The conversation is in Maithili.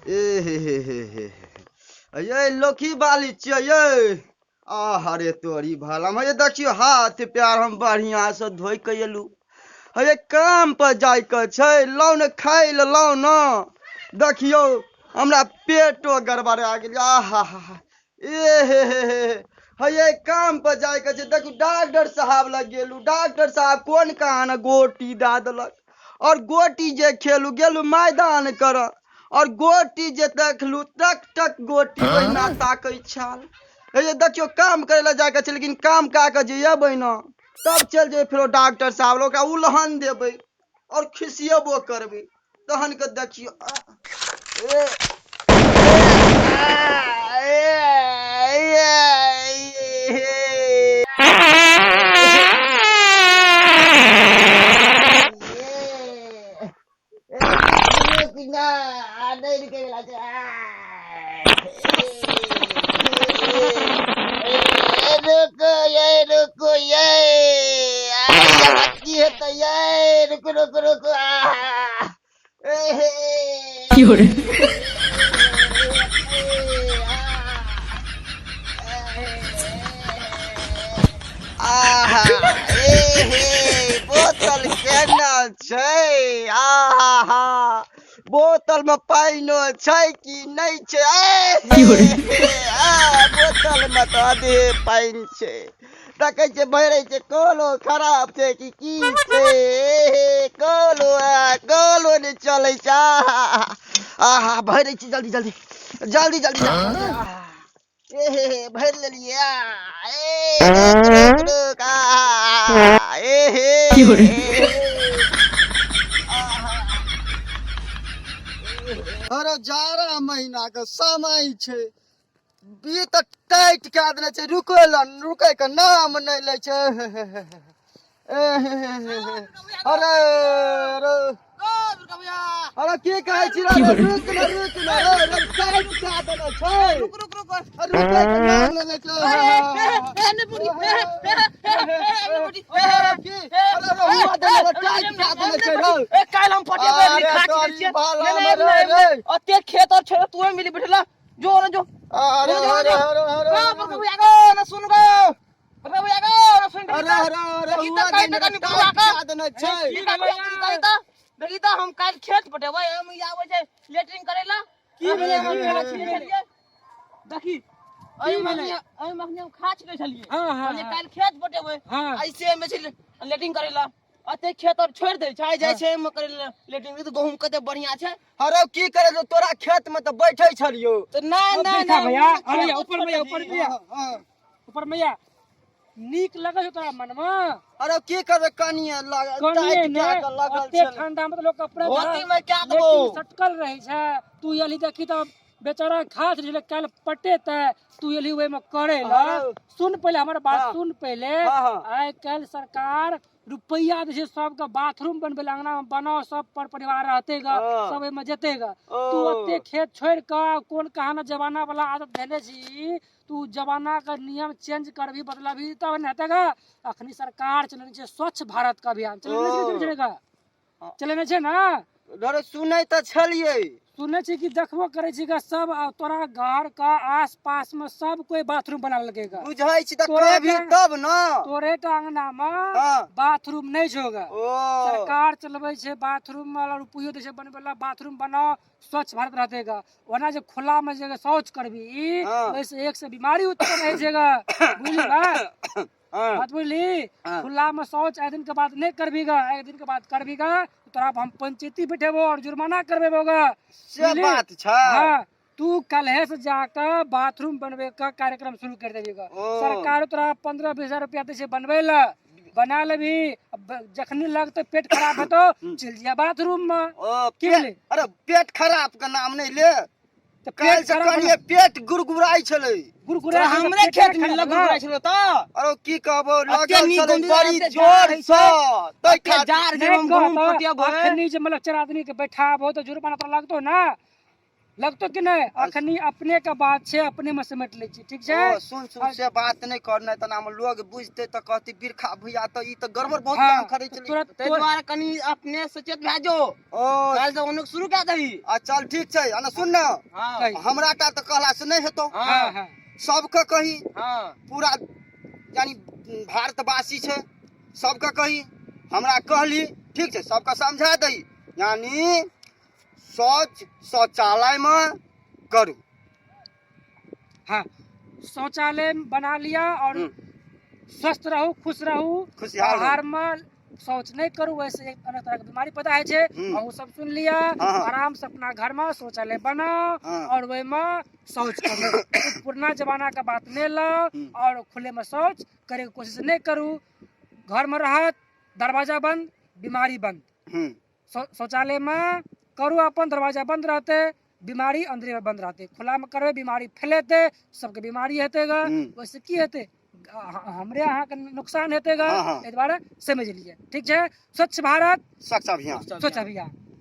ए हे हे हे हे हे। ये लोकी बाली छियै ये। आ हरे तोरी भला हम, ये देखियो हाथ पैर हम बढ़िया से धोइ के एलू। हे काम पर जाय के छै, लाउ ने खाइ ले लाउ ने। देखियो हमरा पेटो गड़बड़ा गेल। आहा हा हा, ए हे हे हे हे, ये काम पर जाय के छै। देखू डॉक्टर साहब लग गेलू, डॉक्टर साहब कोन कहाँ गोटी दए देलक, और गोटी जे खेलू गेलू मैदान कर, और गोटी जे देखलू टक टक गोटी ओहिना ताकै छल। हे देखियो काम करे लए जाय के छै, लेकिन काम कए के जे एबै ने तब चलि जेबै फेरो डॉक्टर साहब लग, ओकरा उलहन देबै और खिसियेबो करबै। तहन के देखियो ए, रुको ये, रुको ये, की हेतै ये, रुको रुको रुको। आहा, ए हे, बोतल केना छै? आहा हा, बोतल में पानिओ छै कि नहि छै? ए हे, आ, बोतल में तऽ आधे पानि छै। देखै छियै भरै छै, कलो खराब छै कि की छै? ए हे, कलो आ, कलो नहि चलै छै। आहा, आहा, भरै छी जल्दी जल्दी जल्दी जल्दी। आहा, ए हे हे, भरि लेलियै। आ, ए, रुक रुक रुक, आहा, ए हे, ए हे, आहा। अरे जाड़ा महीना के समय छै, ई तऽ टाइट कए देने छै, रुकै लए रुकै के नाम नहि लै छै। अरे अरे अरे, की कहै छी रे? रुक ने, रुक ने रे, टाइट कए देने छै। रुक रुक रुक, रुकै के नाम नहि लै छै। की अरे रहुआ देने टाइट कए देने छै रे? ए, काल्हि हम पटेबै। अरे खा तोरी छियै। भाला नहीं, में नहीं, रे रे। ओते खेत और छोड़ तू मिली बैठला, जो न जो। अरे अरे अरे अरे गो बड़का भैया गो न सुन गो, बड़का भैया गो न सुन। अरे अरे अरे, देखी हुआ तऽ काटि देने कनि टाइट बुढ़ा के। कए देने छै। देखी तऽ हम काल्हि खेत पटेबै, हम ई आबै छै लेटरिन करै ला। की भेलै? हम की खा भेलै? छिलै छलियै। देखी, एहि मखनी, एहि मखनी हम खा छिलै छलियै। हाँ हाँ। कहलियै काल्हि खेत पटेबै। हाँ। ऐसे मे छै लेटरिन करै ला, अते खेत और छोड़ि दै छै, जाइ छै एहिमे करै ला लेटरिन, तऽ गहूम कते बढ़िया छै। अरे की करे जो, तोरा खेत में तऽ बैठे छलियो। तऽ नहि नहि देखा नहि, भैया, ओ अरे खेत ऊपर में, ऊपर में, हाँ। ऊपर में या। नीक लगै छौ तोरा मनमे? अरे की करबै, कनिये लागल कनिये टाइट ने कए के लगल ओते छलै। ठंडा में तऽ लोक कपड़ा धोती में क्या देबो? लेकिन सटकल रहै छै। तू एलही देखी तऽ बेचारा घास रहै काल्हि पटेतै, तू एलही ओहिमे करै ला। अरे। सुन पहिले हमर बात। हाँ। सुन पहिले। हाँ, हाँ। आइ काल्हि सरकार रुपैआ दै छै सबके बाथरूम बनबै लए, अंगना में बनाओ, सब पर परिवार रहते ग। हाँ। सब ओहिमे जेते ग। ओ। तू ओते खेत छोड़ि कऽ कोन कहाना जमाना वाला आदत धेने छी तू? जमाना के नियम चेंज करबी, बदलबी तब ने हेतै ग। अखनी सरकार चलेने छै स्वच्छ भारत के अभियान, चलेने छै, ओ। चलेने ग, चलेने छै ने? अरे सुनै तऽ छलियै। सुनै छी कि देखबो करै छी ग? सब आ तोरा घर के आस पास में सब कोई बाथरूम बना लेलकै ग। बुझै छी तऽ तोरे कहबी तब ने। तोरे के अंगना में हाँ। बाथरूम नहि छौ ग। ओ। सरकार चलबै छै बाथरूम वाला, रुपैयो दै छै बनबै ला, बाथरूम बनाओ, स्वच्छ भारत रहतै ग। ओना जे खुला में जे शौच करबी, हाँ। ओहिसे एक से बीमारी उत्पन्न होइ छै ग, बुझली बात? हाँ। बात बुझली? हाँ। खुला में शौच एक दिन के बाद नहीं करबी ग, एक दिन के बाद करबी ग तोरा हम पंचायती बैठेबो और जुर्माना करबेबो ग। से बुझली? बात छै। हाँ, तू कल्हे से जाकर बाथरूम बनबे का कार्यक्रम शुरू कर देबी ग। ओ। सरकार तोरा 15-20 हजार रुपया दै छै बनबै ला, बना लेबी। अब जखनी लगतै पेट खराब हेतौ, चलि जिया बाथरूम में। ओ। की पेट भेलै? अरे पेट खराब के नाम नहि ले। तऽ काल्हि पेट से खराब कनिये पेट गुड़गुड़ाइ छलै। गुरगुरा तोरा हमरे खेत में लग गुड़गुराइ छलो तऽ? अरे की कहबो, अते लगल नीक छलै गंदी बड़ी अते जोर जार से तै अते खातिर। जार जे नहि हम गहूम कहतौ, पटेबै। अखनी जे मतलब चारि आदमी के बैठाबो तऽ जुर्माना तोरा लगतौ ना। लगतो कि नहि? अखनी अपने के बात छै, अपने में समेट लै छी, ठीक छै? ओ सुन सुन, से बात नहि कर, नहि तऽ नाम लोग बुझते तऽ कहते बिरखा भैया तऽ ई तऽ गड़बड़ बहुत हाँ, काम करै छलै। तुरंत ताहि दुआरे कनि अपने सचेत भए जो, ओ काल्हि से ओनुक शुरू कए दही। आ चल ठीक छै, आ सुन ने। हाँ। कही। हमरा टा तऽ कहला से नहि हेतौ। हाँ। हाँ। हाँ। सबके कही। हाँ। पूरा यानी भारतवासी छै, सबके कही। हमरा कहली ठीक छै, सबके समझा दही, यानी शौच शौचालयमे करू। हाँ, शौचालय बना लिया और स्वस्थ रहू, खुश रहू, खुशहाल रहू। बाहर में शौच नहीं करू, वैसे एक अलग तरह के बीमारी पता है छे। अहूँ सब सुन लिया। हाँ। आराम से अपना घर में शौचालय बनाओ और वही में शौच करू। उ पुरना जमाना का बात नहीं लाओ और खुले में शौच करे के कोशिश नहीं करू। घर में रहत दरवाजा बंद, बीमारी बंद। शौचालय में करू अपन, दरवाजा बंद रहते, बीमारी अंदरे में बंद रहते। खुला में करबे बीमारी फैलेते, सबके बीमारी हेते गा। वैसे की हेते, हमरे अहाँ के नुकसान हेते गा। हाँ, हाँ। एहि दुआरे समझ लिए, ठीक छै? स्वच्छ भारत स्वच्छ अभियान। स्वच्छ अभियान।